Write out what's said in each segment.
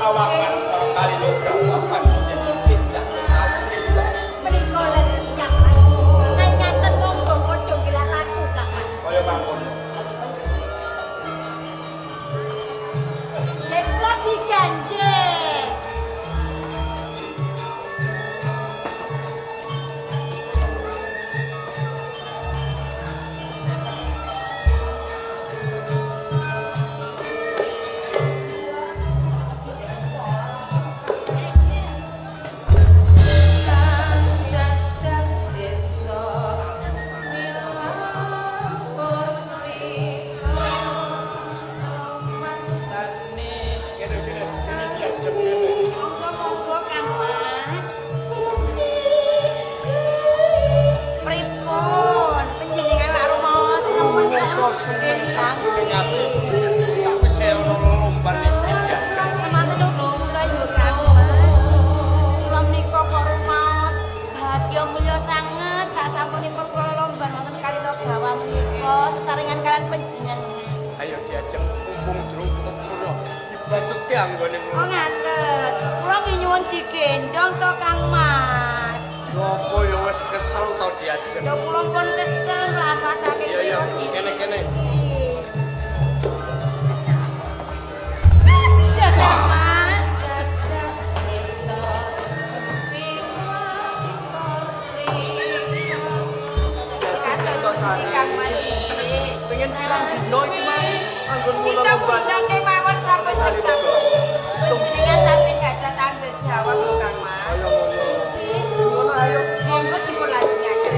Sawangan kali logawa pasti pindah asli. Menika leres Kang Mas. Ngaten monggo padha gilak laku Kang Mas. Kaya mangkono. Nek kula diganjeng. Monggo Kang Mas. Pripun panjenengan lak rumaos nemen Iso seneng sajroning ati. Sakwise ana lomban iki diajeng. Semanten ugi kula yo Kang Mas. Kula menika kok rumaos bahagia mulya sanget sasampunipun kula lomban wonten Kalilogawa menika sesarengan kalian panjenengan. Ayo diajeng mumpung durung tutup surya. Dibacutke anggone Oh ngaten. Kula nggih nyuwun digendong to Kang Mas. Ngopo ya wis kesel to diajeng. Ya kula pun kesel mlampah saking Iya iya, kene-kene. Kang Mas. Kang Mas. Pengen pirang dino iki mau anggon mula Kita lomban. dina kemawon sampun cekap. Panjenengan tasih gadah tanggung jawab lho Kang Mas. Ngono ayo. Monggo dipun lajengaken.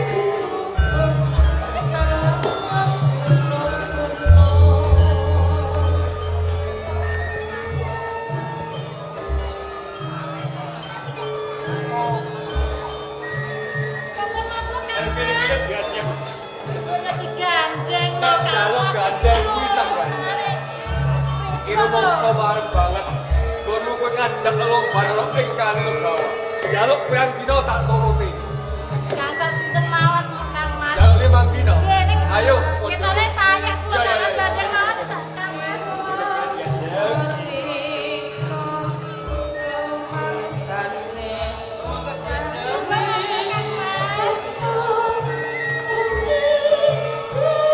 Kene-kene diajeng. Digandeng lho Tak Kang jaluk Mas. gandeng kuwi tak gandeng. Iki mongso bareng banget. Kono kowe ngajak lomba ana ing Kalilogawa. Jaluk pirang dina tak turuti. Gangsal dinten mawon Kang Mas. Jaluk limang dina. Nggih, ning Ayo. Ketone saya kula Ya, ya, Kang Mas ya. badhe mawon Kang Mas.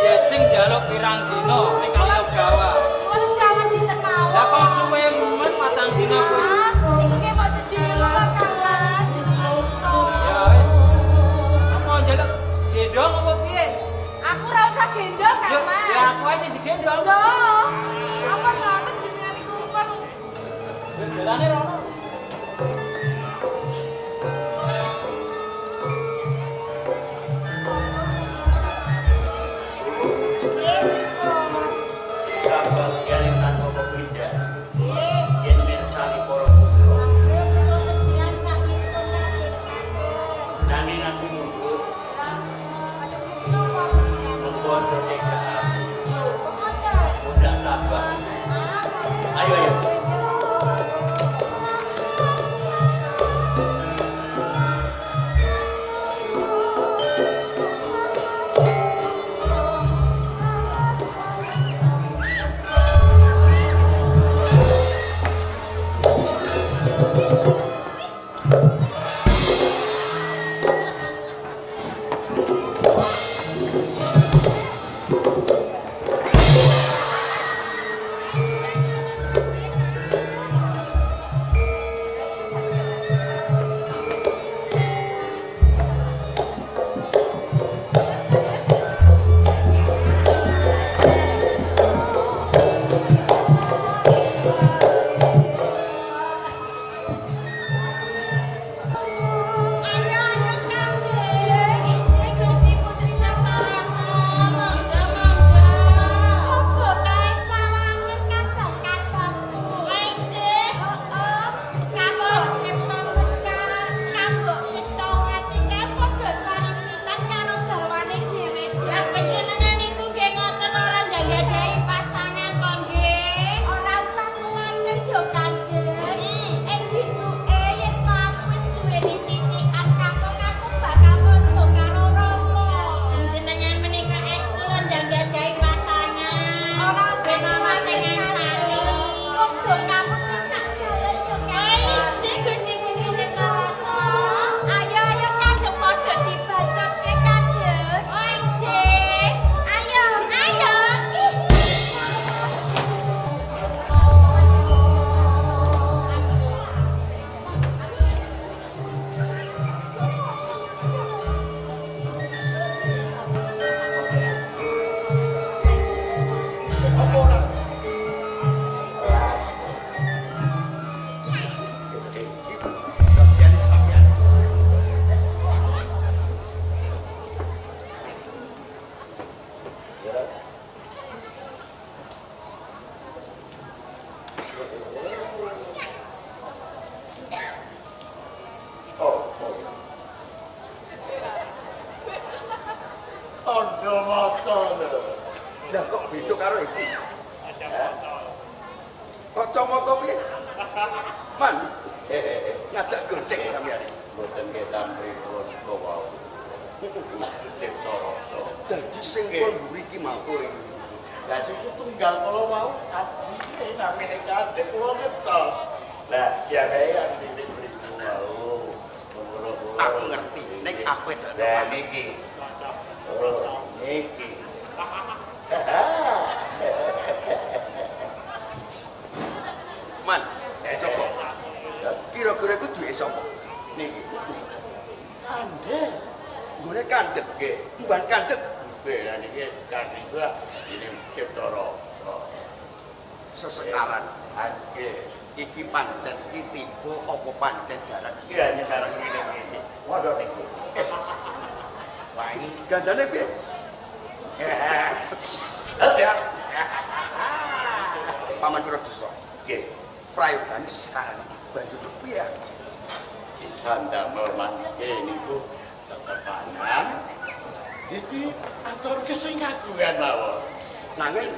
Diajeng jaluk pirang dina ning Kalilogawa. Nuwun sekawan dinten mawon. Lah kok suwe men patang dina kuwi. Ah, niku nggih mok sedhela Kang Mas. Jenengan Ya wis. Apa njaluk gendong apa piye? Aku ora usah gendong Kang Yo, Mas. ya aku ae sing digendong. Lho, apa ngoten jenengan iku pun Jalane rono. Kabagian tanpa pepindah yen mirsani para putra nanging aku mundur mengko tega aku mundak tabah. Ayo ayo. Sing pun mburi iki mau. Lah sing tunggal kala wau ajine namine kandhek kula ngertos. Lah ya kaya ning mriku wau. Aku ngerti, ning aku wedok. Lah niki. Oh, niki. Man, coba. Kira-kira iku duwe sapa? Niki. Kandhek. Nggone kandhek. Nggih. Mban kandhek. Nggih, lah niki kandhek iku ini Ciptara. Sesekaran. Nggih. Iki pancen iki tiba apa pancen jarak? Iya, jarak ngene iki. Padha niku. Wangi. Gandane piye? Ada. Paman Wiraduswa. Nggih. Prayogane sesekaran iki banjur kepiye? Sandamel mangke niku tetepanan. Iki aturke sing kagungan mawon. Nanging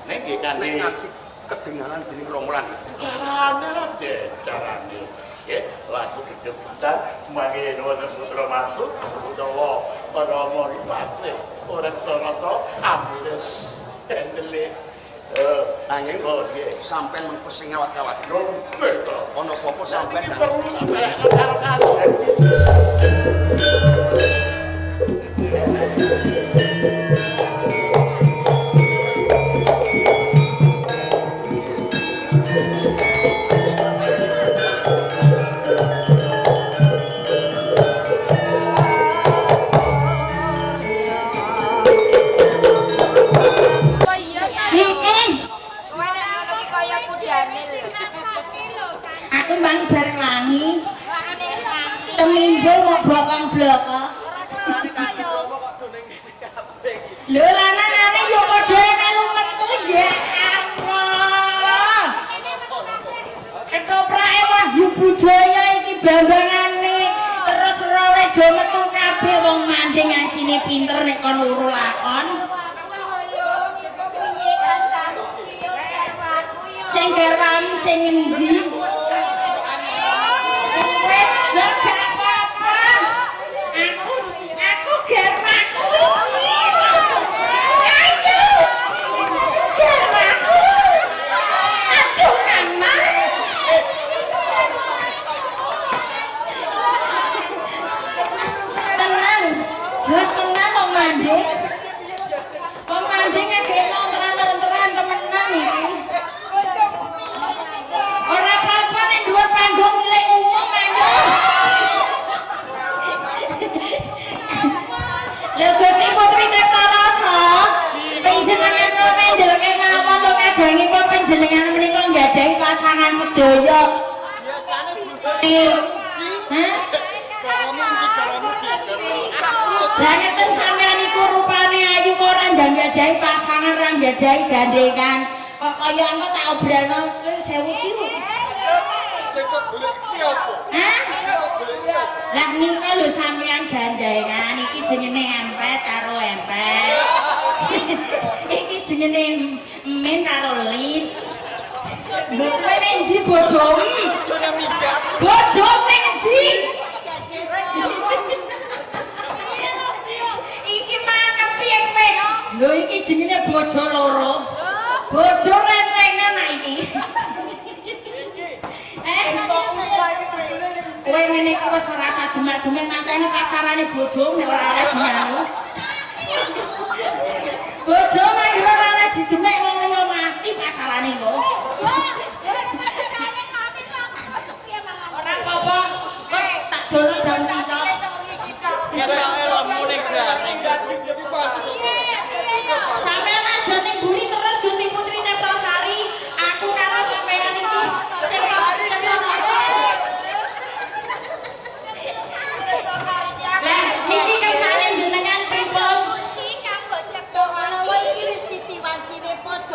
ning nggih kanthi nek nganti kedengaran dening romolan. Carane Raden, carane. Nggih, laku dedebutan mangke wonten putra mantu utawa Rama Ripate ora ketara ambles endele. Nanging nggih sampean mengko sing ngawat-awat. Lho nggih to. Ana apa-apa sampean perlu sampean karo kandhek. Aku mang bareng langi. Temimbul mau blokong-bloko. Lho lanangane yo padha melu metu ya Allah. Ketoprake wahyu budaya iki bambangane terus role do metu kabeh wong manding ngajine pinter nek kon luru lakon. Sing garwam sing endi? Wes gak apa-apa. Aku garwaku iki. Ayo. Garwaku. Aduh Kang Mas. Tenang. Jos tenang wong manding. Wong manding ngegek nontonan-nontonan temenan iki. Ora apa-apa ning dhuwur panggung milik umum ayo. Lho Gusti Putri Ciptarasa, panjenengan kok mendelke mawon kok kadangipun panjenengan menika nggadahi pasangan sedaya. Biasane bojone. Hah? Lah ngeten sampean niku rupane ayu kok ora nggadahi pasangan, ora nggadahi gandengan. Kok kaya engko tak obrolno kowe 1000 ciu. Sing kok golek iki apa? Hah? Lah nika lho sampean gandengan iki jenenge empet karo empet. Iki jenenge men karo lis. Lho kowe ning ndi bojomu? Bojone minggat. Bojomu ning ndi? Iki mah kepiye kowe? Lho iki jenenge bojo loro. Bojo rentengan iki. Kowe ngene iki wis ora usah demak-demek mateni pasarane bojomu nek ora oleh nganu. Bojo mangga ora oleh didemek wong liya mati pasarane kok. Ora apa-apa, kok tak dono dam sisa. Ketoke lemu ning garing. Sampeyan aja ning mburi terus Gusti Putri Ciptasari. Aku karo sampeyan iki Ciptarasa. Lah niki kersane jenengan pripun? Iki kang mbok cepok menawa iki wis titiwancine padha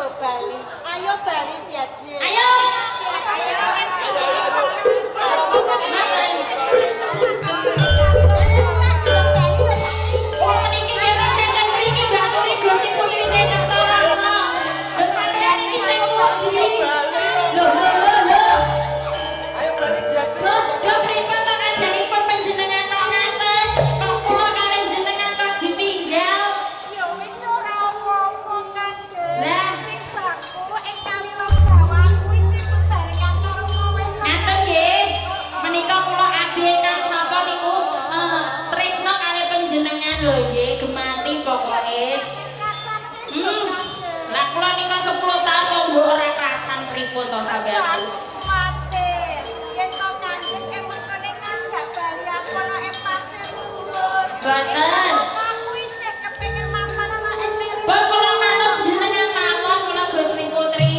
lho nggih, gemati pokoke. Lah kula nika 10 tahun kok mbok ora krasan pripun to sampeyan? Aku kuwatir yen to Kandhek emangkene ngajak bali aku ana ing Pasir Luhur. Boten. Aku isih kepengin mapan ana ing Miri. Pun kula manut jenengan mawon kula Gusti Putri.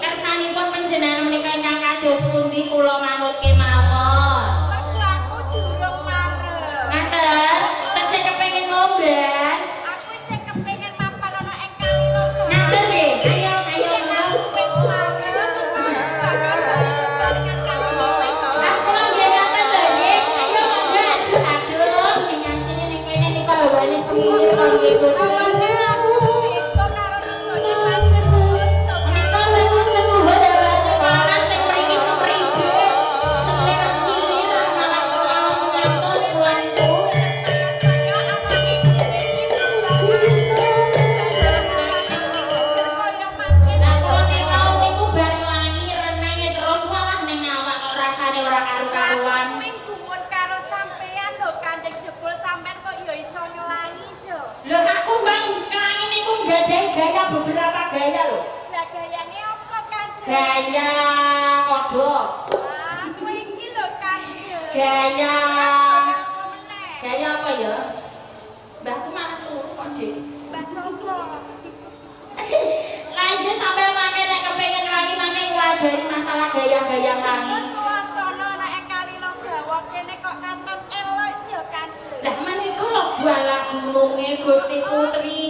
Kersanipun panjenengan menika ingkang kados pundi kula manut kemawon. Mergo aku durung marep. Ngaten, tesih kepengin lomban. Aku isih kepengin mapan ana ing Kali Logawa. Ngaten nggih. Ayo, ayo monggo. Wis marep. Bakal barengan karo Ah, kula nggih ngaten lho nggih. Ayo monggo aduh aduh minyan sini ning kene nika hawane singit kok nggih Gusti. Awane aku beda karo nenggone Pasir Luhur. Menika Pasir Luhur hawane panas ning mriki semribet. Semir-simir malah kula ngantuk kula niku. Saya-saya awake dhewe iki Lah kula nek wau niku bar nglangi renange terus walah ning awak kok rasane ora karu-karuan. Aku gumun karo sampean lho Kandhek, jebul sampean kok ya iso ngelangi so. Lho aku mbang nglangi niku nggadahi gaya beberapa gaya lho. Lah gayane apa Kandhek? Gaya kodhok, Aku iki lho Kandhek. gaya Gaya apa meneh? gaya apa ya? Mbahku malah turu kok, Dik. Mbah sapa? Lanjut sampai mangke nek kepengin nglangi mangke kula ajari masalah gaya-gaya nglangi. Suasana nek ing Kali Logawa kene kok katon elok sih Kandhek. Lah menika lho balah gununge Gusti Putri.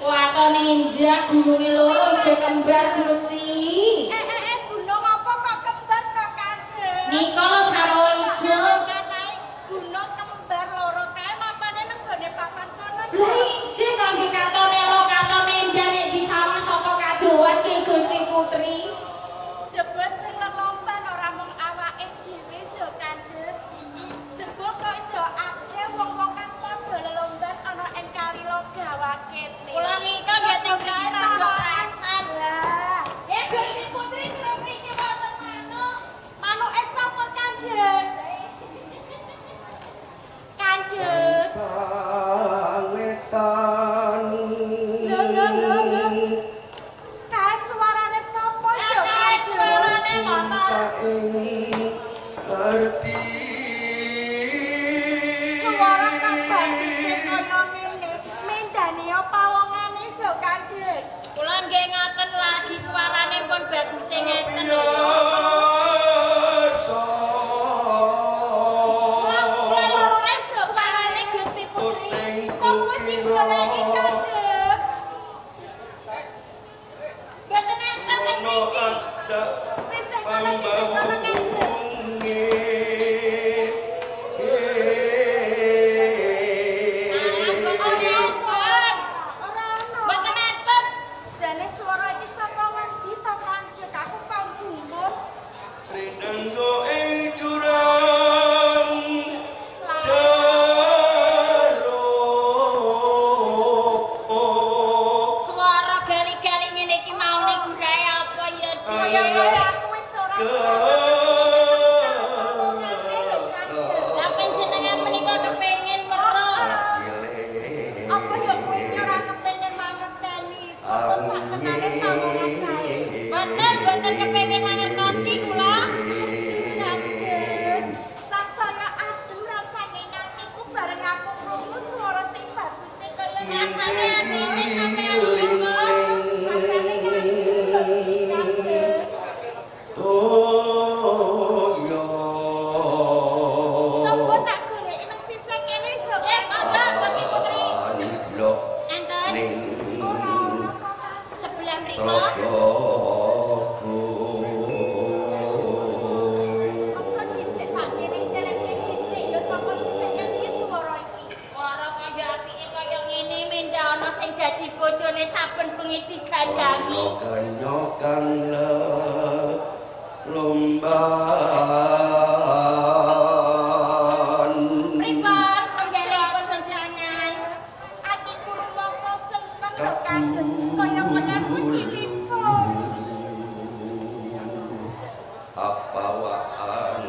Waton indah gununge loro jek kembar Gusti. Eh gunung apa kok kembar to Kandhek? Nika lho sarwa ijo. Gunung kembar loro kae mapane nang gone papan kono. Lah ijik kok nggih katon elok katon indah nek disawang saka kadohan ki Gusti Putri. Jebul sing lelomban ora mung awake dhewe yo Kandhek. Jebul kok iso akeh wong-wong kang padha lelomban ana ing Kali Logawa kene. Kula nika nggih teng mriki rada krasan. Lah, Gusti Putri kula mriki wonten manuk. Manuke sapa Kandhek? Kandhek. Pangetan. Lho lho lho lho. Kae suarane sapa yo Kae Kandhek? suarane motor. Ing arti. Suara kang baguse kaya ngene. Mendane apa wongane yo Kandhek? Kula nggih ngoten lagi suarane pun baguse ngeten lho. Kula kula lorone suarane Gusti Putri. Sopo sing goleki Kandhek? Mboten enten teng mriki. Sisih kono sisih kono Kandhek. Mboten enten. Ora ono. Mboten enten. Jane suara iki saka ngendi to Kandhek? Aku kok gumun. Rinenggo ing jurang Lah, jero. Suara gali-gali ngene iki maune gurae apa ya, Dik? kaya-kaya aku wis ora Lah panjenengan menika kepengin weruh. Apa ya kowe iki ora kepengin mangerteni sapa sak tenane ta ora kae. Mboten, mboten kepengin mangertosi kula. Kandhek, sangsaya adu rasane atiku bareng aku krungu swara sing baguse kaya Rasane atine sampeyan niku. Rasane ngati Kandhek. Toyo. Coba tak goleki nang sisih kene yo. Monggo Gusti Putri. Anjlok Enten ning Ora ono kok Kandhek. sebelah mriko. tlogoku. Apa dhisik tak ngiring-ngiring dhisik ya sapa sing ngerti swara iki. Swara kaya apike kaya ngene mendah ana sing dadi bojone saben bengi digandangi. Kanya kang lomban. Pripun penggalihipun panjenengan? Atiku rumangsa seneng lho Kandhek. Kaya-kaya aku dilipur. Apa waan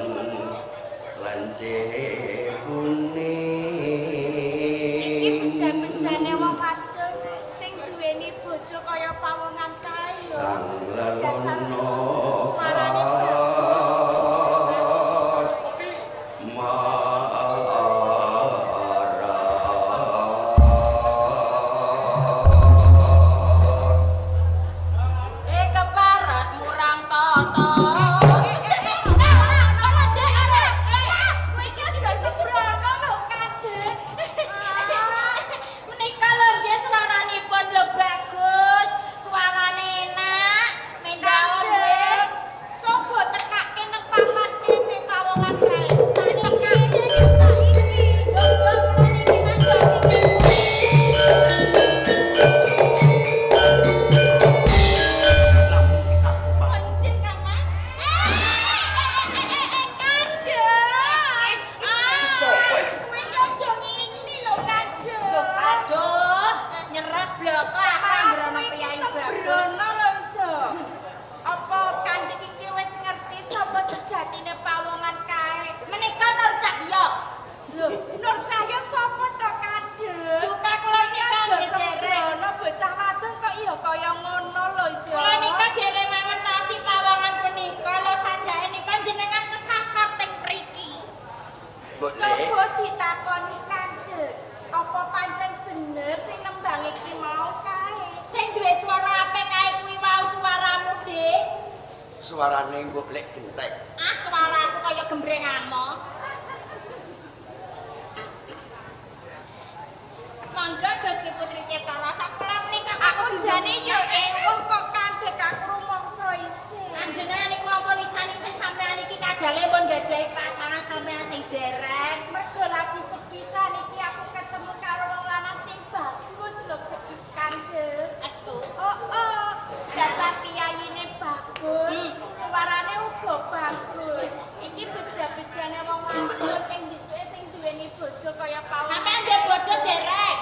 lancekune. sejatine pawongan kae. Menika Nur Cahya. Lho, Nur Cahya sapa to, Kandhek? Duka kula nika nggih derek. Ana bocah wadon kok iya kaya ngono lho, Jo. Kula nika derek mangertosi pawongan punika lho sajake nika jenengan kesasar teng mriki. Coba ditakoni Kandhek. Apa pancen bener sing nembang iki mau kae? Sing duwe swara apik kae kuwi wau suaramu, Dik. Suarane mbok lek gentek. Ah, suaraku kaya gembreng amo. Mangga Gusti Putri Cipta Rasa kula menika aku jane ya ewuh kok kandhek aku rumangsa isih. Panjenengan niku ampun isan-isin sampean iki kadale pun gadahi pasangan sampean sing derek. Mergo lagi sepisan iki aku ketemu karo wong lanang sing bagus lho kandhek. Estu. Oh, dasar piyayine bagus, suarane uga bagus. Iki beja-bejane wong wadon ing dhisuke sing duweni bojo kaya pawon. Sampeyan ndek bojo derek.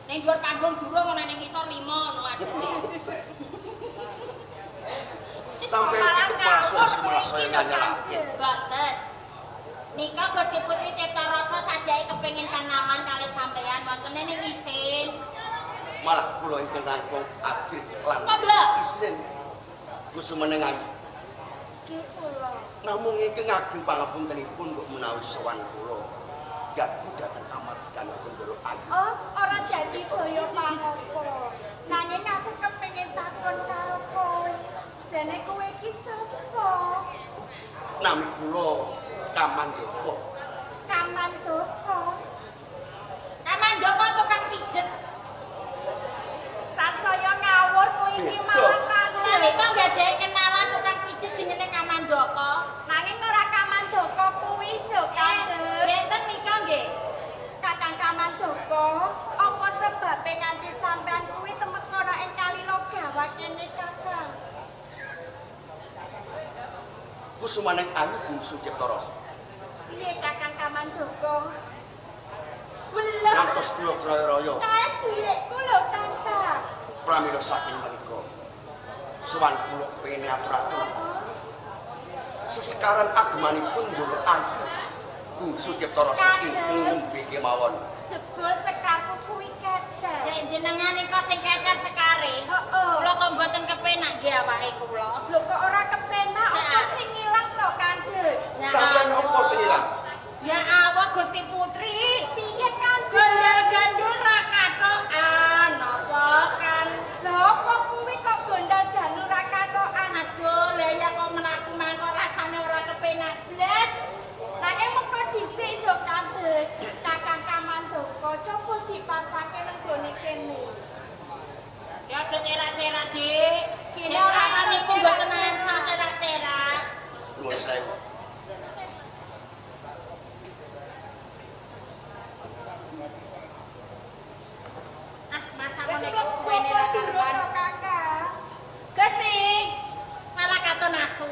Ning dhuwur panggung durung ana ning ngisor 5 ngono adeke. Sampeyan iku masuk malah saya nganyelake. Mboten. Nika Gusti Putri Cipta Rasa sajake kepengin kenalan kalih sampeyan wontene ning isin. Malah kula ingkang langkung ajrih lan isin kusumeneng ayu. Nggih kula. Namung ingkang ageng pangapuntenipun mbok menawi sowan kula gagu dhateng kamardikanipun Ndoro Ayu. Oh, ora dadi boyo pangopo. Nanging aku kepengin takon karo kowe. Jane kowe iki sapa? Nami kula Kamandaka. Kamandaka. Kamandaka tukang pijet. Sansaya ngawur kowe iki malah kula nika nggadahi kenalan tukang pijet jenenge Kamandaka. Nanging ora Kamandaka kuwi so kandhek. Benten nika nggih. Kakang Kamandaka, apa sebabe nganti sampean kuwi temeka ana ing Kalilogawa kene, Kakang? Kusumaneng ayu bungsu Cipta Rasa. Piye Kakang Kamandaka? Weleh. Ngantos kula kraya-raya. Kae dhuwitku lho, Kakang. Pramila saking menika sowan kula kepengin ngatur-atur. Sesekaran agemanipun Ndoro Ayu bungsu Cipta Rasa ingkang nembe kemawon. Jebul sekarku kuwi kecer. Sing jenengan nika sing kecer sekare. Heeh. Kula kok mboten kepenak nggih awake kula. Lho kok ora kepenak apa sing ilang to, Kandhek? Sampeyan apa sing ilang? Ya Allah Gusti Putri. Piye Kandhek? Gondal-gandul ra kathokan apa kan? Lha apa kuwi kok gondal-gandul ra kathokan? Aduh, lha ya kok mlaku mangko rasane ora kepenak blas. Nanging mengko dhisik yo Kandhek. Kakang Kamandaka coba dipasake nang gone kene. Ya aja cerak-cerak, Dik. Kene ora niku mboten angsal cerak-cerak. Nuwun sewu. Ah, masa ngono suwene ra karuan. Kakang. Gusti, malah katon asu.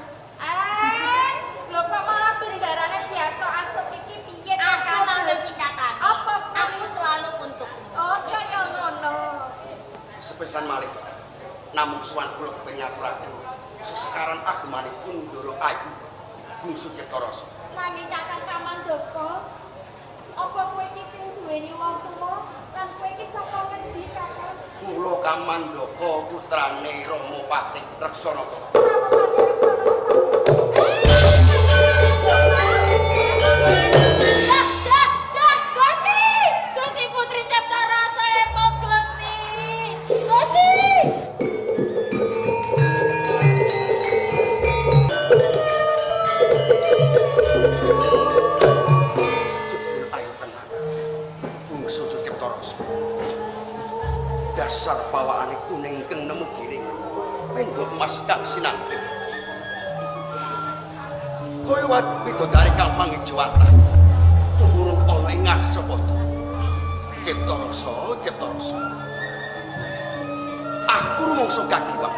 Lho kok malah bendarane diasok-asok iki piye to? Asu nonton singkatan. Apa? Aku selalu untukmu. Oh, kaya ngono. Sepisan malih. Namung sowan kula kepengin ngaturaken sesekaran agemanipun Ndoro Ayu bungsu Cipta Rasa. Nanging Kakang Kamandaka, apa kowe iki sing duweni wong tuwa lan kowe iki saka ngendi, Kakang? Kula Kamandaka putrane Rama Patih Reksanata. Rama Patih Reksanata. Dah, dah, Gusti. Gusti Putri Cipta Rasa emot Gusti. Gusti. Jebul ayu tenan. Bungsu Cipta Rasa. Dasar pawaane kuning keng nemu giring. Pendhok mas kang sinangkring. Kaya widodari kang mangijowatah. Tumurun ana ing ngarcapada. Cipta Rasa, Cipta Rasa. Aku rumangsa kagiwang.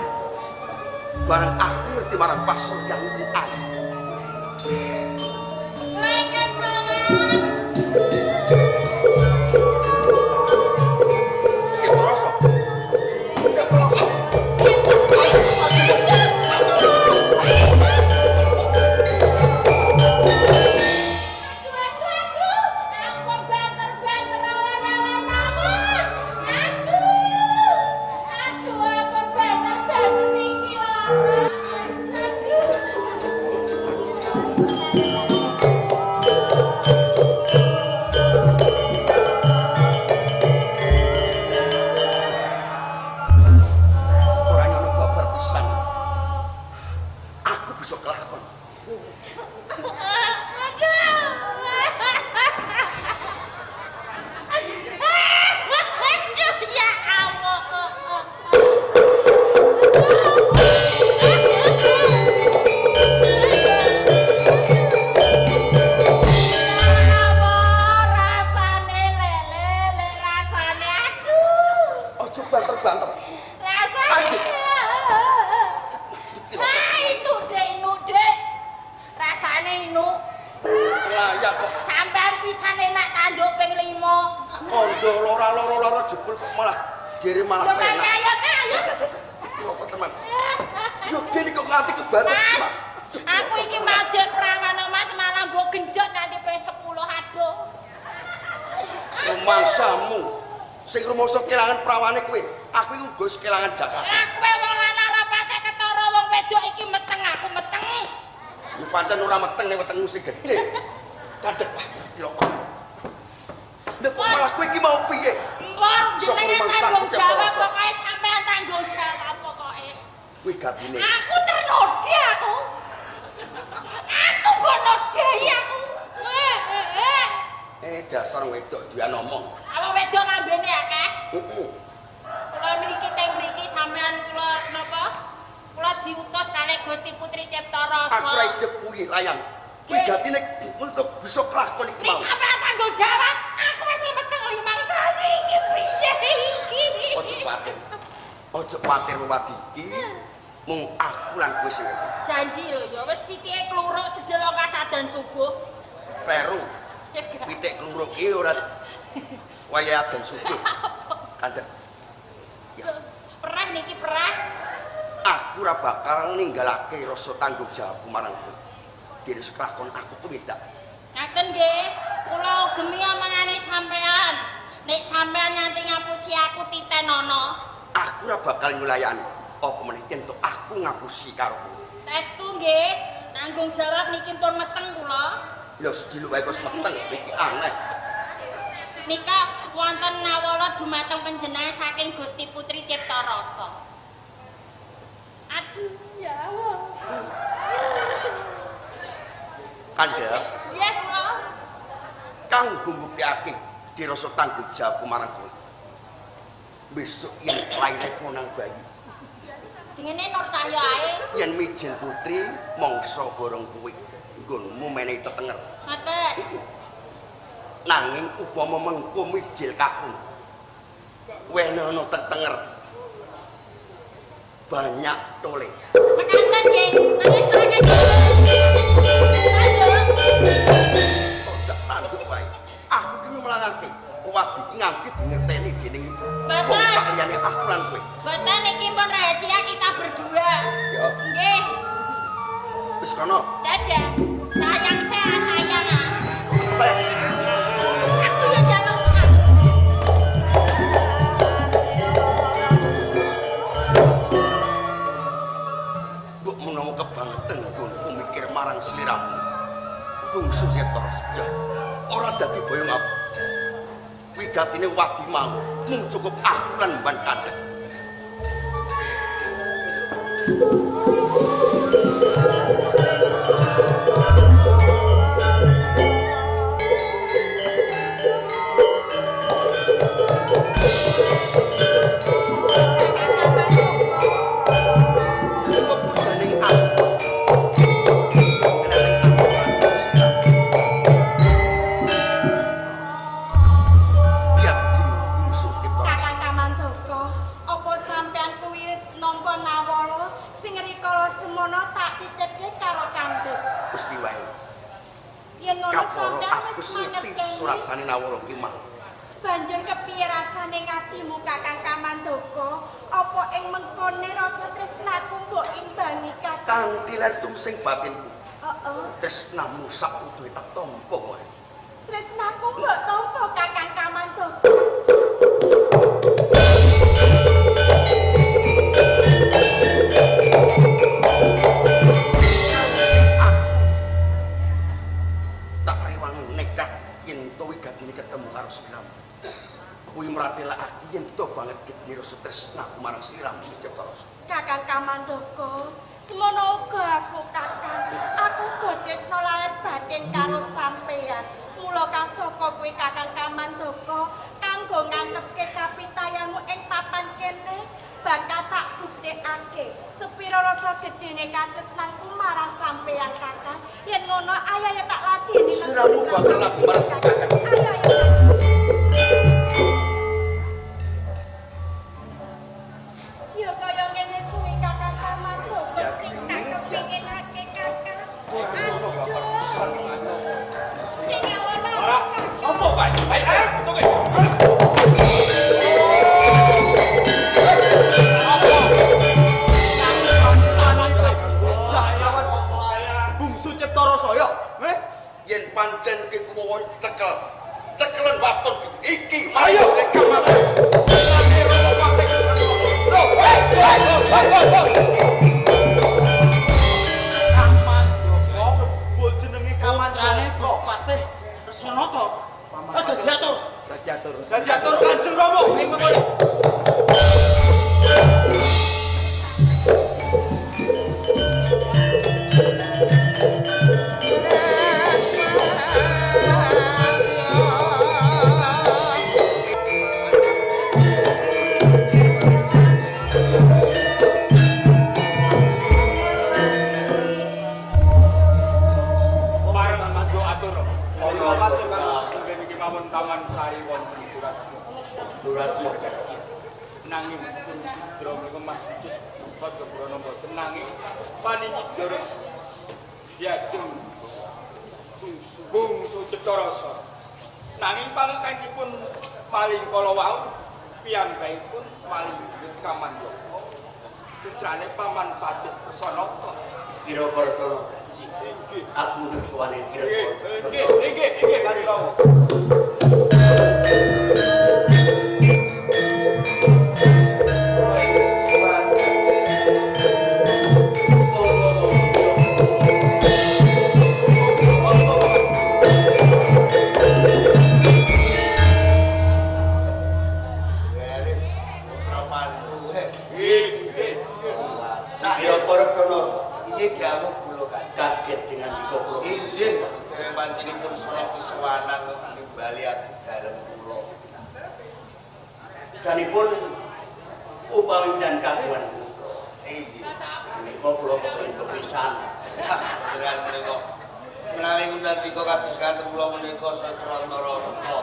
Barang aku ngerti marang pasuryanku ayu. Mangkat sowan. Cipta Rasa. Cipta Rasa. Dah, Bisa kelakon. Aduh. Aduh ya Allah. Rasane lele, rasane aduh. Ojo banter-banter. Rasane. Ah, inuk dek. Rasane inuk. Layak kok. Sampean pisan enak tanduk ping 5. Kondo loro-loro jebul kok malah jere malah penak. Ayo, ayo. Cilaka teman. Yo gene kok nganti kebantet. Mas, aku iki majek perawan Mas malah mbok genjot nganti ping 10 aduh. Rumangsamu sing rumangsa kelangan prawane kowe, aku iku uga wis kelangan jakate. Lah kowe wong lanang ora patek ketara wong wedok iki meteng aku meteng. Yo pancen ora meteng nek wetengmu sing gedhe. Kadek wah cilaka. Nek kok malah kowe iki mau piye? Mbon jenengan tanggung jawab pokoke sampean tanggung jawab pokoke. Kuwi gabine. Aku ternodhe aku. Aku mbok nodhei aku. Dasar wedok duwe omong. Apa wedok ngambene akeh? Heeh. Kula niki teng mriki sampean kula napa? Kula diutus kalih Gusti Putri Cipta Rasa. Aku ra idep kuwi layang. Kuwi gatine untuk bisa kelakon iki mau. Nek sampean tanggung jawab, aku wis meteng 5 sasi iki piye iki? Ojo kuwatir. Ojo kuwatir wewadi iki. Mung aku lan kowe sing ngerti. Janji lho ya wis pitike kluruk sedelok kasadan subuh. Peru. Pitik kluruk iki ora wayahe adan subuh. Kandhek. Ya. Perah niki perah. Aku ora bakal ninggalake rasa tanggung jawabku marang kowe. Dene sekelakon aku tumindak. Ngaten nggih, kula gemi omongane sampean. Nek sampean nganti ngapusi aku titenono, aku ora bakal nyulayani. Apa meneh yen tok aku ngapusi karo kowe. Testu nggih, tanggung jawab niki pun meteng kula. Lho sediluk wae kok meteng iki aneh. Nika wonten nawala dumateng panjenengan saking Gusti Putri Cipta Rasa. Aduh ya Allah. Kandhek. Nggih kula. Kanggo mbuktekake dirasa tanggung jawabku marang kowe. Besok yen laire nang bayi. Jenenge Nur Cahya ae. Yen mijil putri mangsa borong kuwi. Nggonmu menehi tetenger. Ngoten. Nanging upama mengko mijil kakung wenono tetenger banyak tole. Mekaten nggih, nangis terus. Ora tanduk wae. Aku iki melangake wadi iki nganti dingerteni dening wong sak liyane aku lan kowe. Mboten iki pun rahasia kita berdua. Ya. Nggih. Wis kono. Dadah. Sayang saya sayang. Sayang. Aku ya jaluk senang. Mbok menawa kebangetan nggonku mikir marang sliramu. Bungsu Cipta. Ya. Ora dadi boyong apa. Wigatine wadi mau mung cukup aku lan mban kandhek. Surasane nawala ki mau. Banjur kepiye rasane ngatimu Kakang Kamandaka? Apa ing mengkone rasa tresnaku mbok imbangi Kakang? Kanthi ler tumsing batinku. Heeh. Tresnamu sak utuhe tak tampa wae. Tresnaku mbok tampa Kakang Kamandaka. Kuwi mratelakake yen to banget gedhe rasa tresnaku marang sliramu Cipta Rasa. Kakang Kamandaka, semono uga aku Kakang. batin karo sampeyan. Mula kang saka kuwi Kakang Kamandaka kanggo ngantepke kapitayanmu ing papan kene bakal tak buktekake sepira rasa gedene katresnanku marang sampeyan Kakang. Yen ngono ayo ya tak ladeni. Sliramu bakal lagu marang Kakang. Ayo ayo. Ya kaya ngene kuwi Kakang Kamandaka sing tak kepinginake Kakang. Sing alon-alon. Ora sopo kae? Ayo ayo metu kowe. Bungsu Cipta Rasa. Eh? Yen pancen ki kuwo cekel. Cekelen waton iki. Ayo Kamandaka. Kamandaka jebul jenenge Kamandaka Patih Resanata. Oh dadi atur. Dadi atur. Dadi atur Kanjeng Rama ing mengko. Taman Sari wonten Duratmo. Nanging pun sudra menika Mas Yudhis saged brana mboten nanging paningi deres diajeng bungsu Cipta Rasa. Nanging pangekanipun maling kala wau piyambakipun maling Kamandaka. Putrane Paman Patih Resanata. Kira-kira aku nduk suwane kira-kira. Nggih, nggih, nggih, Kanjeng. Kaget dengan dika kula. Inggih, dereng pancinipun sono kesuwanan nimbali abdi dalem kula. Janipun upawi dan kagungan putra. Inggih. Menika kula kepengin kepisan. Panjenengan menika menawi ngundang kados ngaten kula menika saya krantara duka.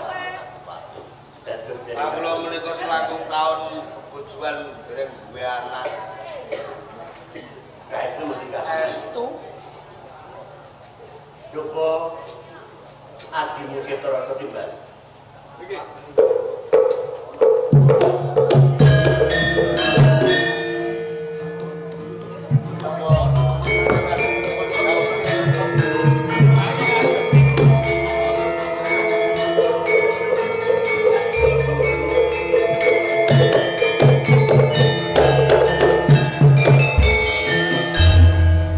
Dados kula menika selangkung taun bebojoan dereng duwe anak. Saestu menika. Estu. Coba adimu Cipta Rasa timbal. Nggih.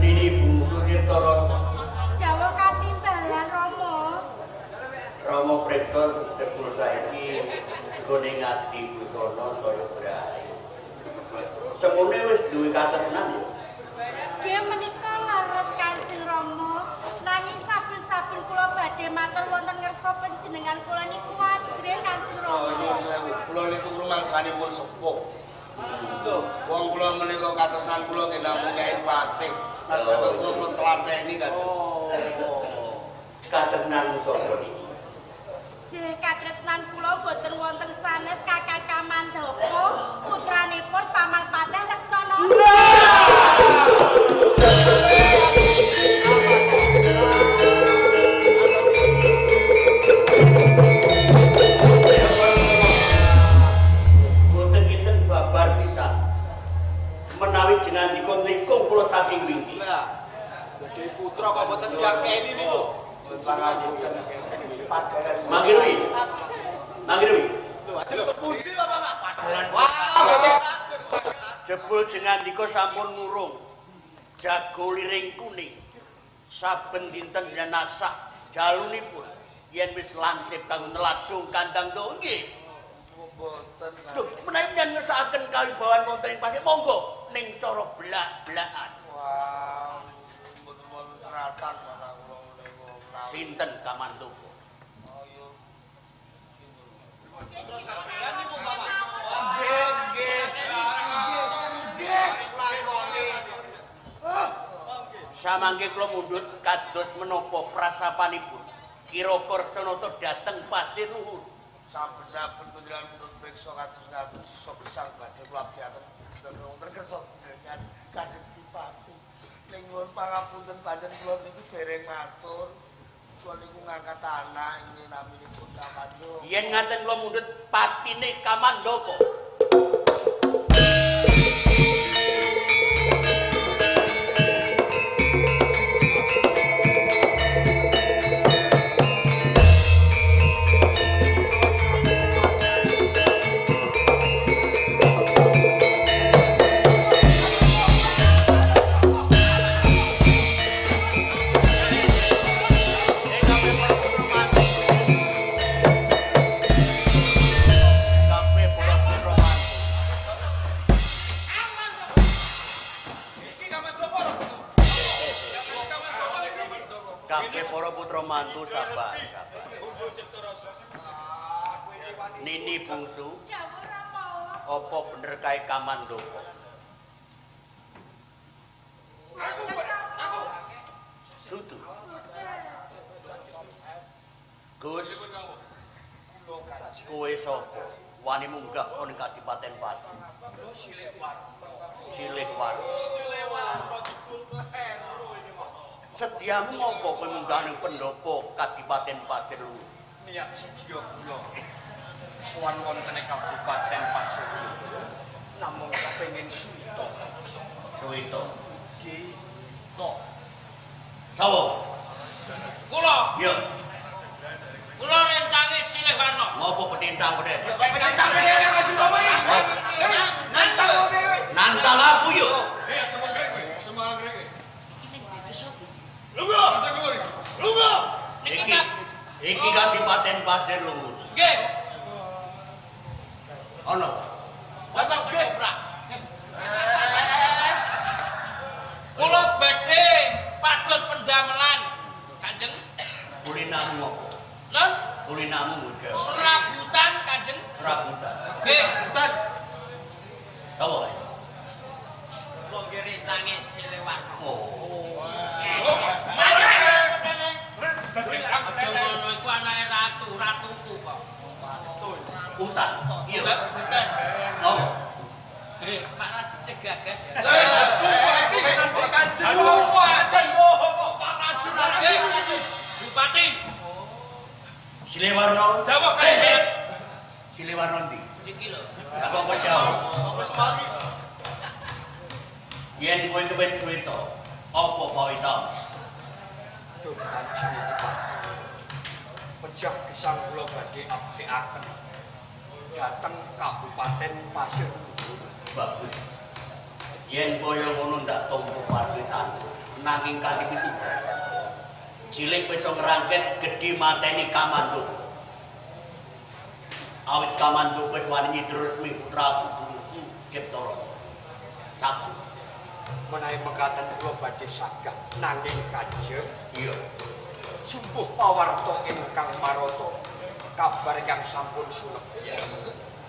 Nini bungsu Cipta Rasa. Jawa katimbalan Rama. Rama priksa jebul saiki nggone ngati busana saya brai. Semune wis duwe katresnan ya. Nggih menika leres Kanjeng Rama. Nanging saben-saben kula badhe matur wonten ngersa panjenengan kula niku ajrih Kanjeng Oh, Rama. nyuwun sewu. Kula niku rumangsanipun sepuh. Lho, wong kula menika katresnan kula nggih namung Kyai Patih. Aja kok kula tlateni kan. Katresnan sapa niki? Jeh katresnan kula boten wonten sanes Kakang Kamandaka, putranipun Paman Patih Reksana. Boten kinten babar pisan. Menawi jenengan nikung kula saking wingki. Lah, gede putra kok mboten diakeni niku lho. Pangapunten. Padaran. Mangkin wi. Mangkin wi. Lho, ajeng kepundi lho, Pak? Padaran. Wah, mboten saged. Jebul jengandika sampun ngurung. Jago liring kuning. Saben dinten nasah jalunipun yen wis lantip kanggo neladung kandang do nggih. Mboten. Lho, menawi yen ngersakaken kawibawan wonten ing pasir monggo ning cara belak-belakan. Wah, mboten wonten seratan kula menika menawi. Sinten Kamandaka? Terus sampeyan niku Paman. Nggih, nggih. Nggih, nggih. Samangke kula mundhut kados menapa prasapanipun. Kira-kira Reksanata dhateng Pasir Luhur. Saben-saben panjenengan mundhut priksa kados-kados sisa gesang badhe kula abdiaken wonten kersa dengan Kanjeng Dipati. Ning nyuwun pangapunten panjenengan kula niku dereng matur. Kula niku ngangkat anak inggih naminipun Kamandaka. Yen ngaten kula mundhut patine Kamandaka. Mantu sabar, sabar. Nini bungsu, apa bener kae Kamandaka? Aku. Dudu. Gus, kowe sapa? Wani munggah ana Kadipaten Pati. Silih Warna. Sediamu ngopo kowe munggah ning pendopo Kadipaten Pasir Luhur? Niat sedya kula sowan wonten ing Kabupaten Pasir Luhur namung kepengin suwita. Suwita. Nggih. Tok. Sapa? Kula. Iya. Kula rencange Silih Warna. Ngopo petintang pedet? Petintang pedet Kanjeng Rama iki. Nantang dhewe. Nantang aku yo. Iki iki Kadipaten Pasir Luhur. Nggih. Ana. Wonten ketoprak. Kula badhe patut pendamelan Kanjeng. Kulinamu apa? Non? Kulinamu muda. Serabutan Kanjeng. Serabutan. Nggih. Serabutan. Sapa kae? Kula nggih rencange Silih Warna. Oh. Aja ngono iku anake ratu, ratuku kok. Utang. Iya. Mboten. Ngopo? Pak Raji cek gagah. Bupati. Silih Warna. Dawuh Kanjeng. Silih Warna ndi? Iki lho. Lah kok jauh. Yen kowe kepen suwita, apa pawita? Duh Kanjeng Dipati. Pejah gesang kula badhe abdekaken dhateng Kabupaten Pasir Luhur. Bagus. Yen kaya ngono ndak tampa pawitan nanging kanthi pitu. Cilik wis ngrangket gedhi mateni Kamandaka. Awit Kamandaka wis wani nyidra resmi putraku bungsu Cipta Rasa. Saku. Menawi mekaten kula badhe sagah nanging Kanjeng. Iya. Jumpuh pawarta ingkang marata kabar ingkang sampun sunep.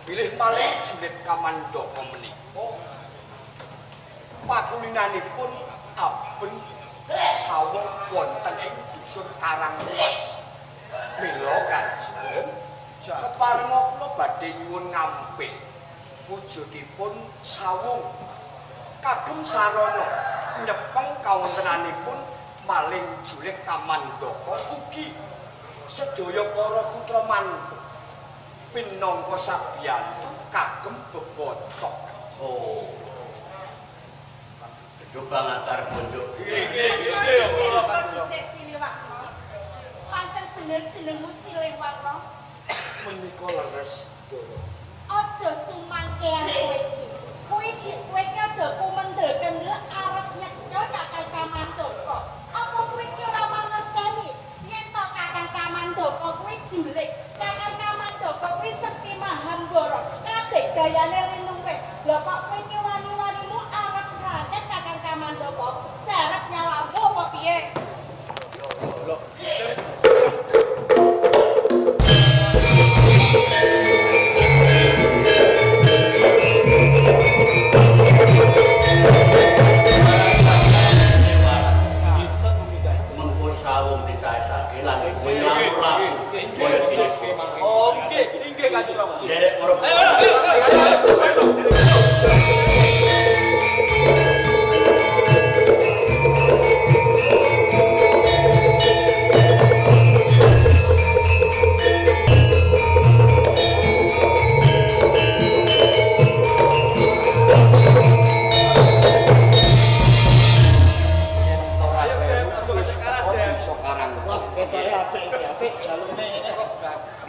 Bilih malih julit Kamandaka menika pakulinanipun aben saweg wonten ing dusun Karangwas. Mila Kanjeng keparenga kula badhe nyuwun ngampil wujudipun sawung kagem sarana nyepeng kawontenanipun maling julit Kamandaka ugi sedaya para putra mantu pinangka sabiyantu kagem bebocok. Oh. Coba ngatar pondok. Nggih, nggih, nggih. Silih Warna. Pancen bener jenengmu Silih Warna. Menika leres, Ndara. Aja sumangkean kowe iki. Kuwi kowe iki aja kumendel-kendel arep nyekel Kakang Kamandaka. Apa kowe iki ora mangerteni yen to Kakang Kamandaka kuwi julik? Kakang Kamandaka kuwi sekti Mahambara. Kadek gayane linuwih. Lha kok kowe iki wani-wanimu arep ngrangket Kakang Kamandaka? Seret nyawamu apa piye? Lho, lho. Sawung dicaesake lan ngamur-lamur kaya dene. Oh, nggih, inggih Kanjeng Rama. Nderek para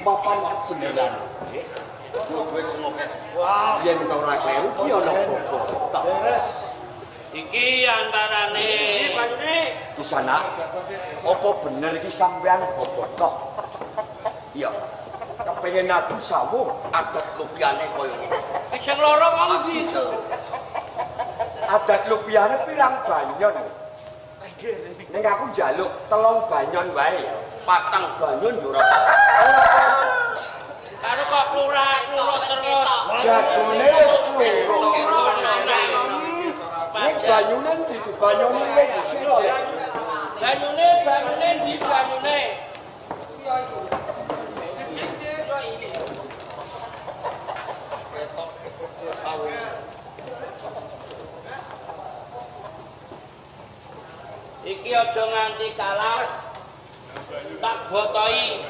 mapan sembilan. Duit sing akeh. Wah, yen ta ora kleru ki ana apa-apa. Beres. Iki antarane iki banyune. Kisana, apa bener iki sampean bobotoh? Iya. Kepengin adu sawung, adat lupiyane kaya ngene. Sing loro wong ndi? Adat lupiyane pirang banyon? Ning aku njaluk 3 banyon wae. 4 banyon ya ora. Karo kok lurah-lurah terus. Jagone wis loro. Ning banyune ndi dibanyoni wis siji. Banyune banyune ndi banyune. Iki aja nganti kalah. Tak botoi.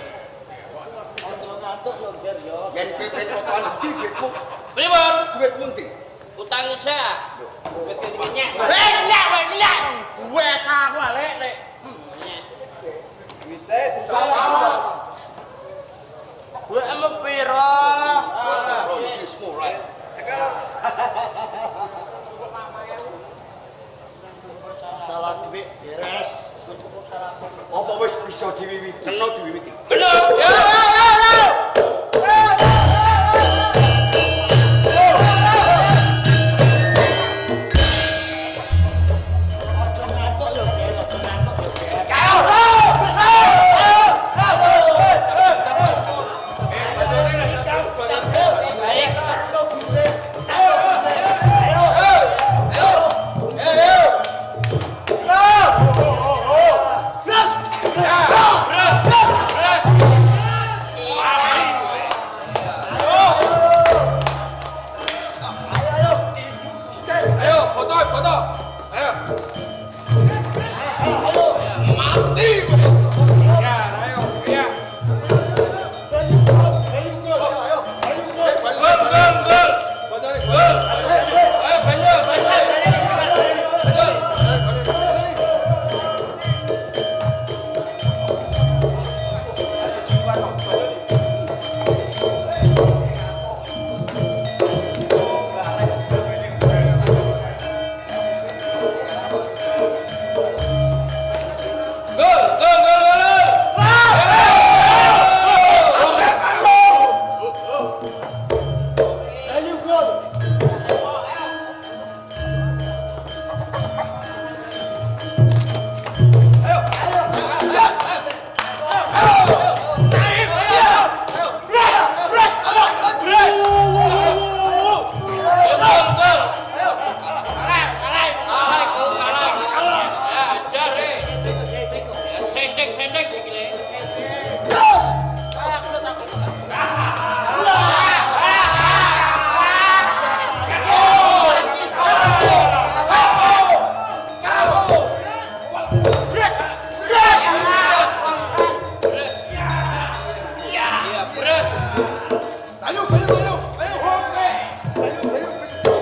Aja ngantuk lho, Nger ya. Yen pipit potokan ndi duitmu? Pripun? Duitmu ndi? Utang isih. Duit kene nyek. Nyek wae nyek. Wes aku lek lek. Duite disalah. Duitmu pira? Utang ronji mulai. Cekel. Masalah duit beres. Apa wis bisa diwiwiti? Kena diwiwiti. Bener. Ya ya ya. Aja ngantuk lho, Ger, aja ngantuk lho, Ger. Ayo, foto, foto. Ayo. Mati. Ya, ayo, ya. Gol gol gol. Gol. Ayo banyu banyu. Gol. Gol gol gol gol. Ayo gol. Gol gol. Kalah kalah kalah kalah. Ya ajar eh. Sendek sendek sikile. Beres. Iya, beres. Ayo, ayo, ayo. Ayo. Ayo, ayo, ayo.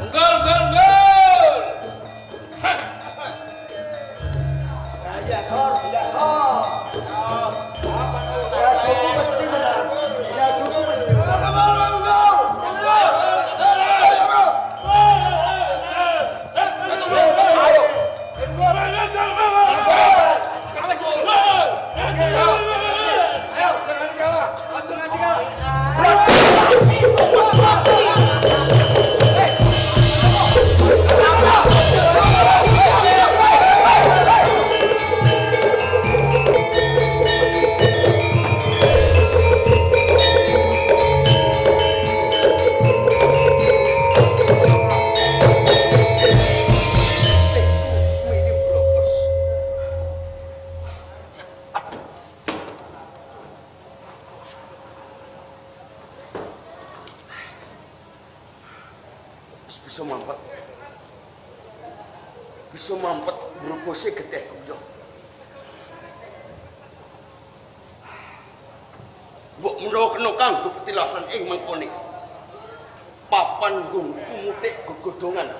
Gol gol gol. Ya sor, ya sor. Jagoku mesti menang. Jagoku mesti menang. Jangan kalah. Aja nganti kalah. Bisa mampet. Bisa mampet mrupose getihku yo. Mbok menawa kena kanggo petilasan ing mengkone. Papan nggonku mutik gegodhongan.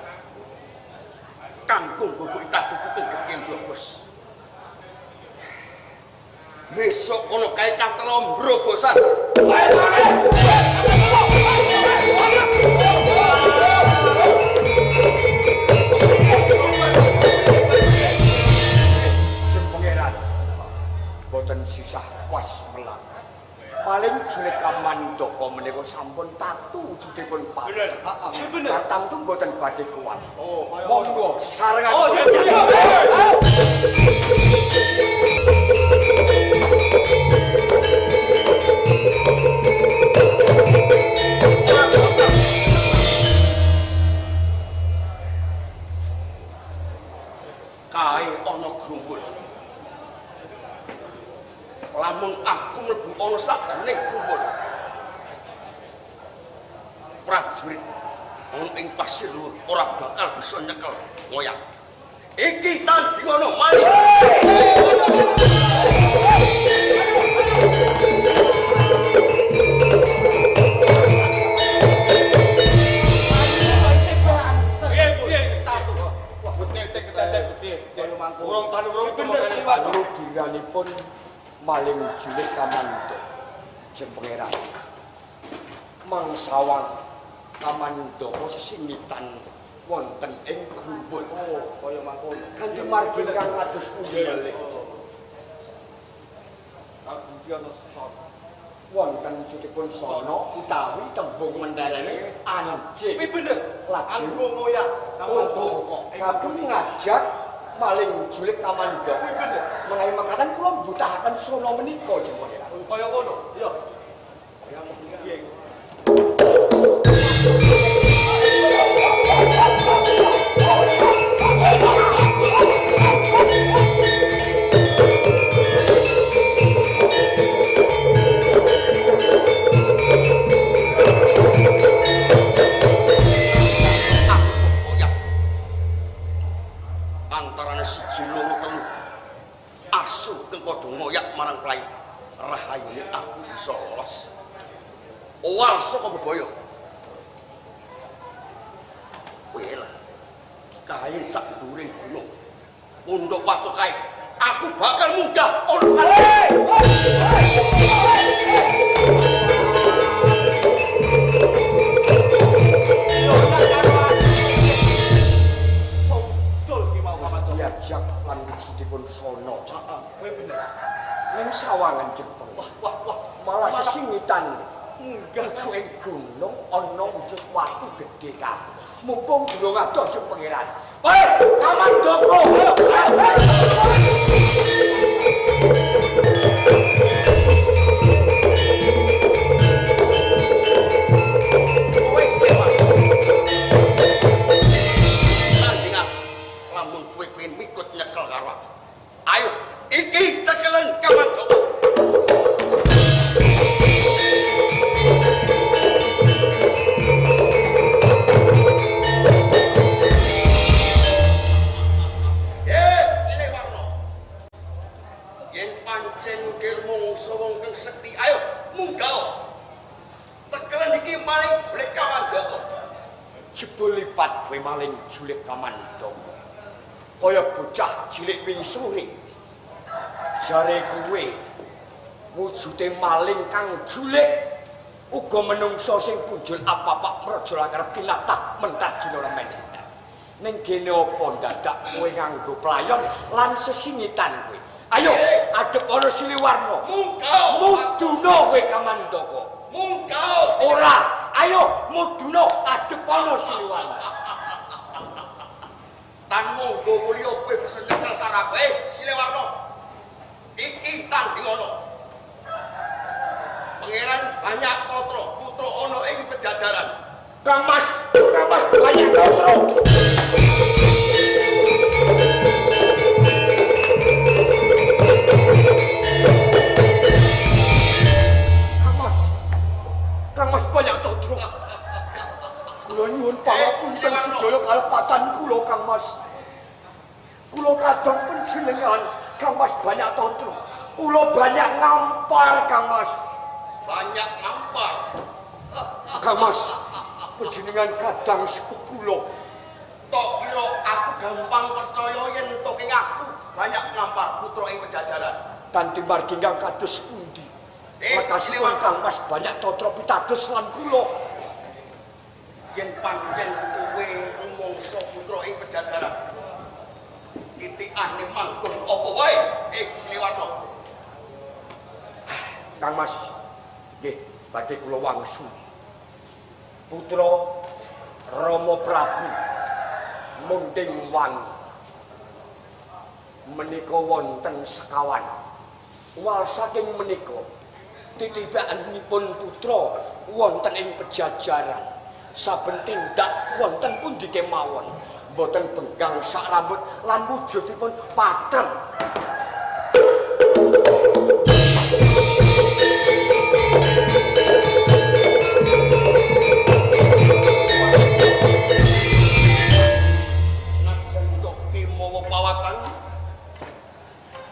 Kanggo nggogoki tatuku getih mbrobos. Besok kono kae cah telo mbrobosan. Sing pangeran boten sisah was melang. Paling julik Kamandaka menika sampun tatu wujudipun Pak. Bener. Heeh. Bener. Katang tu mboten badhe kuat. Oh, kaya monggo sarengan. Oh, iya. Kae ana grumbul. Lamun aku mlebu ana sajroning grumbul. Prajurit ana ing pasir luhur ora bakal bisa nyekel ngoyak. Iki tandingana mari. Ludiranipun maling julik Kamandaka jeng pangeran mangsawan Kamandaka sesingitan wonten ing grumbul. Oh, kaya mangkono. Kanthi margi kang kados pundi malih. Kabudi ana sesana. Wonten wujudipun sono utawi tembung mendelene anjing. Kuwi bener. Lajeng Anggo ngoyak Kamandaka. Kagem ngajak maling julik Kamandaka. Kuwi bener. Menawi mekaten kula mbutahaken sono menika jeng pangeran. Oh, kaya ngono. Iya. Kaya Piye? Antarane siji loro telu asu kang padha ngoyak marang playu. Rahayune aku bisa lolos. Owal saka bebaya. Kowe lah kain sak dhuwure gunung. Pundhuk watu kae. Aku bakal munggah ono sale. Diajak lan wujudipun sono. Heeh, kuwi bener. Ning sawangan Jepang. Wah, wah, wah. Malah sesingitan munggah wujud ing gunung ana wujud watu gedhe kae. Mumpung durung adoh jeng pangeran. Woi, Kamandaka. Ayo, ayo. Wis lewat. Tanding aku lamun kowe kuwi mikut nyekel karo aku. Ayo, iki cekelen Kamandaka. Siliwarna. Yen pancen kirmungsa wong kang sekti, ayo munggah. Cekelen iki maling julik Kamandaka. Jebul lipat kowe maling julik Kamandaka. Kaya bocah cilik wingi sore. Jare kowe wujude maling kang julik uga menungsa sing punjul apapak mraja lakarep kinatah mentah dina remen. Ning kene apa dadak kowe nganggo playon lan sesingitan kowe. Ayo adep ana Siliwarna. Munggah. Muduna kowe Kamandaka. Munggah. Ora, ayo muduna adep ana Siliwarna. Tan monggo mulya kowe bisa nyekel karo aku. Siliwarna. Iki tandingana. Pangeran Banyak Tatra putra ana ing pejajaran. Kang Mas, Kang Mas Banyak Tatra. Kang Mas. Kang Mas Banyak Tatra. Kula nyuwun pangapunten. banyak tatra. Kula banyak ngampar, Kang Mas. Banyak ngampar. Kang Mas, panjenengan kadang sepuh kula. Tok kira aku gampang percaya yen to ing aku banyak ngampar putra ing Pejajaran. Kanthi margi ingkang kados pundi? Lekasipun Kang Mas banyak tatra pitados lan kula. Yen pancen kowe rumangsa putra ing Pejajaran, titikane manggon apa wae? Siliwarna. Kang Mas, nggih badhe kula wangsul. Putra Rama Prabu Munding Wangi menika wonten sekawan. Wal saking menika titibanipun putra wonten ing Pejajaran. Saben tindak wonten pundi kemawon, mboten benggang sak rambut lan wujudipun patrem.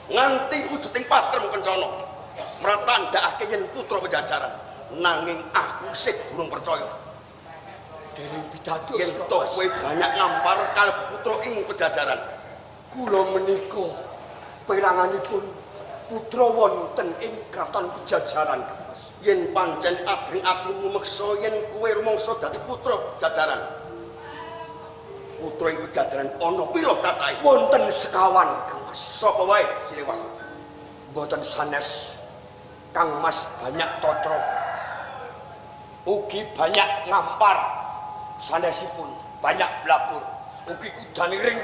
Nganti wujuding patrem kencana mratandhakake yen putra Pejajaran, nanging aku isih durung percaya. Dereng pitados yen to kowe banyak ngampar kalebu putra ing Pejajaran. Kula menika peranganipun putra wonten ing kraton Pejajaran, Mas. Yen pancen adring-adringmu meksa yen kowe rumangsa dadi putra Pejajaran, putra ing Pejajaran ana pira cacahe? Wonten sekawan, Kang Mas. Sapa wae Siliwangi? Mboten sanes Kang Mas banyak tatra, ugi banyak ngampar, sanesipun banyak blabur, ugi kudane ring.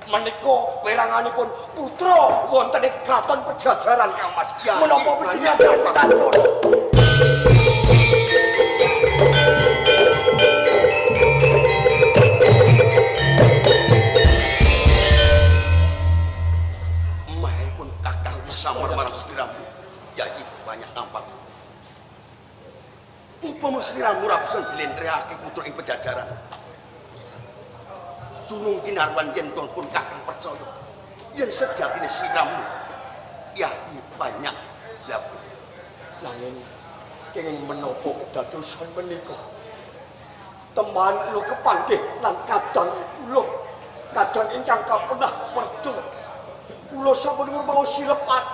Menika peranganipun putra wonten ing kraton Pejajaran, Kang Mas. Menapa panjenengan pitados? Mahipun kakang samar marang sliramu, yai banyak nampak. Upama sliramu ora bisa njlentrehake putra ing Pejajaran, durung kinarwan yen pun kakang percaya yen sejatine sliramu yai banyak lapur. Nanging kenging menapa kedadosan menika? Teman kula kepanggih lan kadang kula, kadang ingkang kapenah merdu. Kula sampun ngrumaosi lepat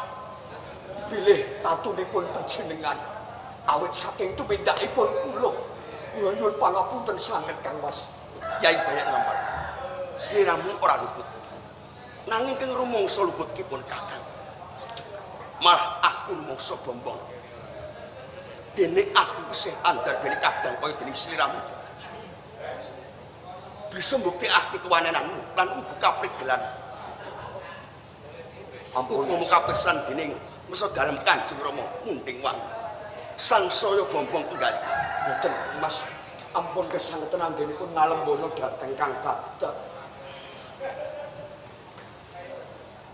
bilih tatunipun panjenengan. Awit saking tumindakipun kula, kula nyuwun pangapunten sanget, Kang Mas. Yai banyak ngampar, sliramu ora luput. Nanging keng rumangsa luput kipun kakang, malah aku rumangsa bombong. Dene aku isih andarbene kadang kaya dening sliramu. Bisa mbuktekake kewanenanmu lan uga kaprigelan. Ampun Upama kapirsan dening mesa dalem Kanjeng Rama Munding Wangi, sangsaya bombong penggalih. Mboten, Mas. Ampun kesangeten anggenipun ngalembono dhateng Kang Bagda.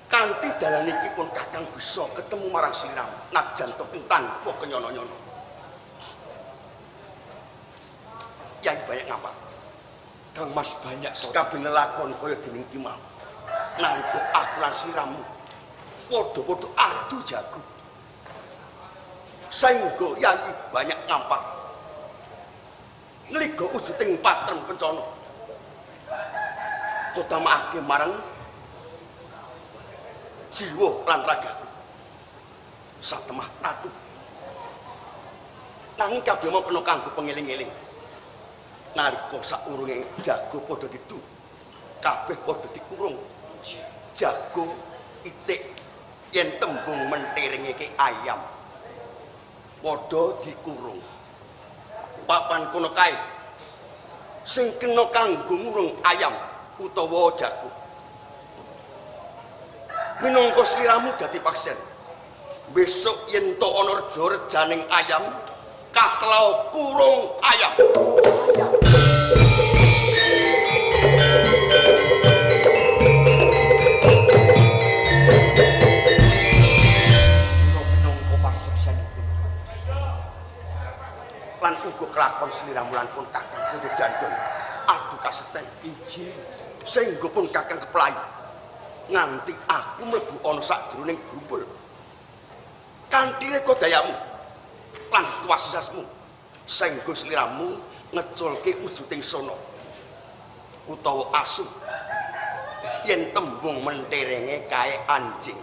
Kanthi dalan iki pun kakang bisa ketemu marang sliramu najan to tanpa kenyono-nyono. Yai banyak ngapa? Kang Mas banyak kabeh lelakon kaya dening ki mau. Nalika aku lan sliramu padha-padha adu jago, saengga yai banyak ngampar ngliga wujuding patrem kencana kutamakake marang jiwa lan ragaku satemah ratu. Nanging kabeh mau kena kanggo pengeling-eling. Nalika saurunge jago padha didu, kabeh padha dikurung. Jago itik yen tembung mentiringeke ayam padha dikurung. Papan kono kae sing kena kanggo ngurung ayam utawa jago. Minangka sliramu dadi paksen, besok yen to ana reja-rejaning ayam, katlao kurung ayam. Minangka paseksenipun lan uga kelakon sliramu lan pun kakang kudu jandon adu kasepen iji sehingga pun kakang keplayu. Nganti aku mlebu ana sakjroning grumpul. Kanthi reka dayamu lan kuwasasmu senggo sliramu ngeculke wujuding sono utawa asu yen tembung menterenge kae anjing.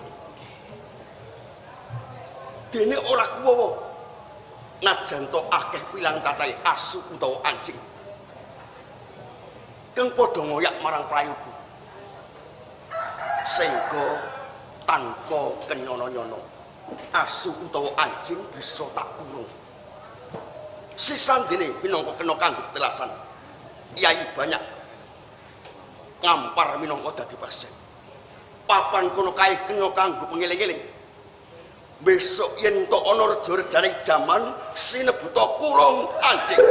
Dene ora kuwawa najan to akeh wilang cacahe asu utawa anjing kang padha ngoyak marang prayuku senggo tanpa kenyono-nyono asu utawa anjing bisa tak kurung. Sisandene minangka kena kanggo telasan yai banyak ngampar minangka dadi pasien. Papan kono kae kena kanggo pengeling-eling. Besok yen to ana reja-rejaning jaman sinebuta kurung anjing.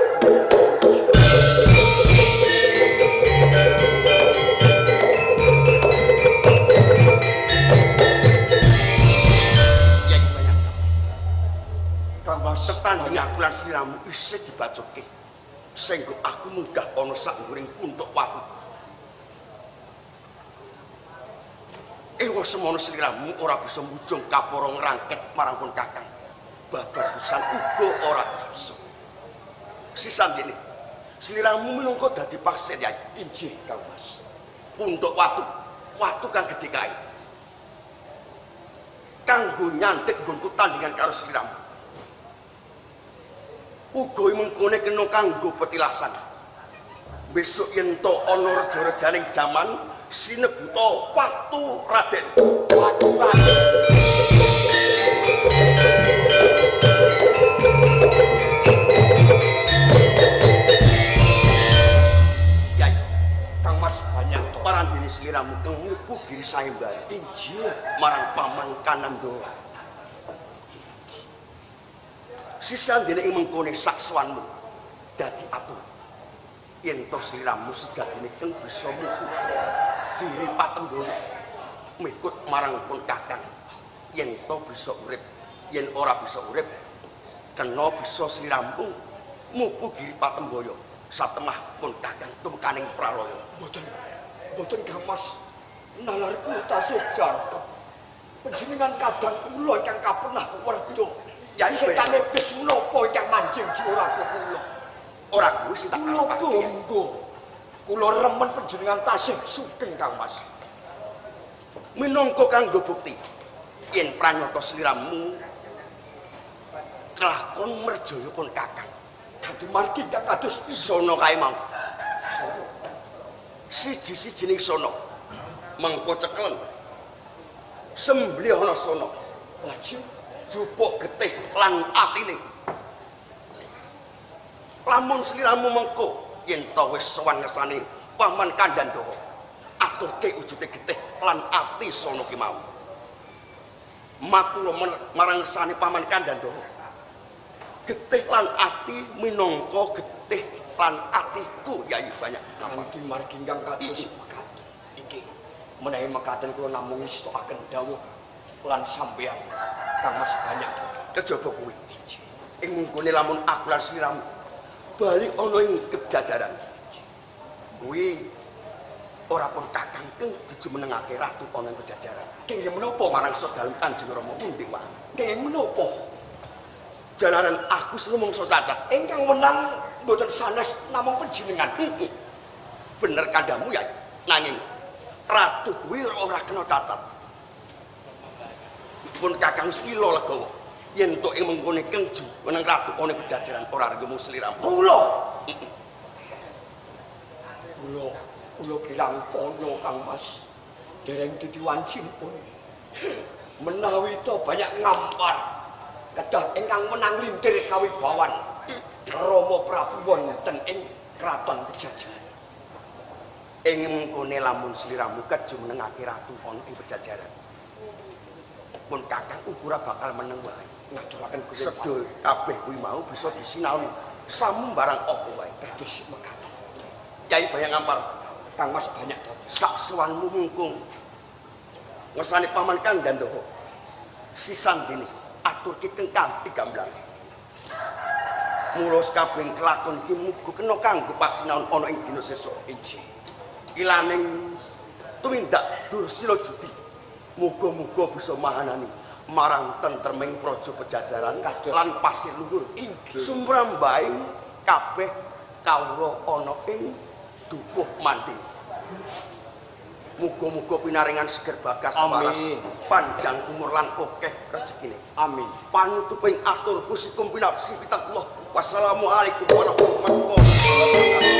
Tetanding aku lan sliramu isih dibacokke sehingga aku munggah ana sak ngguring puntuk watu. Ewa semono sliramu ora bisa mujung kapara ngrangket marang pun kakang. Babar pisan uga ora bisa. Sisandene sliramu minangka dadi paksen yai. Injih Kang Mas. Puntuk watu, watu kang gedhe kae. Kanggo nyantik nggonku tandingan karo sliramu. Uga mengkone kena kanggo petilasan. Besok yen to ana reja-rejaning jaman sinebuta watu Raden. Watu Raden. Yai, Kang Mas banyak to. Parandene sliramu kang muku giri sayembara. Injih marang paman Kanandha. Sisandene ing mengkone saksuwanmu dadi atur. Yen to sliramu sejatine keng bisa muku giri patembono mikut marang pun kakang. Yen to bisa urip, yen ora bisa urip kena bisa sliramu muku giri patemboyo satemah pun kakang tumekaning pralaya. Mboten, mboten Kang Mas, nalarku tasih jangkep. Panjenengan kadang kula ingkang kapenah werda. Yai setan iblis menapa ingkang manjing jiwa raga kula? Ora kuwi sing tak karepake. Kula kula remen panjenengan tasih sugeng Kang Mas. Minangka kanggo bukti yen pranyata sliramu kelakon merjaya pun kakang. Dadi margi ingkang kados sono kae mau. Sono. Siji-sijining sono mengko ceklen. Semblih ana sono. Lajeng jupuk getih lan atine. Lamun sliramu mengko yen to wis sowan ngersane paman Kandhandhaha, aturke wujude getih lan ati sono ki mau. Matur marang ngersane paman Kandhandhaha. Getih lan ati minangka getih lan atiku yai banyak. Kanthi margi ingkang kados mekaten. Inggih, menawi mekaten kula namung ngestokaken dawuh lan sampeyan Kang Mas banyak. Kejaba kuwi. Ing nggone lamun aku lan sliramu bali ana ing kejajaran. Kuwi ora pun kakang keng dijumenengake ratu ana ing kejajaran. Kenging menapa marang sedalem Kanjeng Rama pundi wae. Kenging menapa? Jalaran aku selumangsa cacat. Ingkang menang mboten sanes namung panjenengan. Bener kandhamu ya, nanging ratu kuwi ora kena cacat. Pun kakang lila legawa yen tok ing mengkone keng jumeneng ratu ana kejajaran ora rengemu sliramu. Kula. Kula kirang pono Kang Mas. Dereng dadi wancipun. Menawi to banyak ngampar kedah ingkang menang lintir kawibawan Rama Prabu wonten ing kraton Pejajaran. Ing mengkone lamun sliramu kejumenengake ratu ana ing Pejajaran. Pun kakang uga bakal meneng wae. Ngaturaken kuwi sedaya kabeh kuwi mau bisa disinaoni sambarang apa wae. Kados mekaten. Yai Bayang Ngampar, Kang Mas banyak to. Sak sowanmu mungkung ngersane paman Kandhandhaha. Sisandene aturke keng kanthi gamblang. Mula sakabeh kelakon iki muga kena kanggo pasinaon ana ing dina sesuk. Injih. Ilaning Tumindak Dursila Judi. Muga-muga bisa mahanani marang tentreming praja Pejajaran lan pasir luhur. Sumrambahing kabeh kawula ana ing Dukuh Mandi. Muga-muga pinaringan seger bagas waras, panjang umur lan akeh rezekine. Amin. Panutuping atur kusikum pinapsi pitaqullah. Wassalamualaikum warahmatullahi wabarakatuh.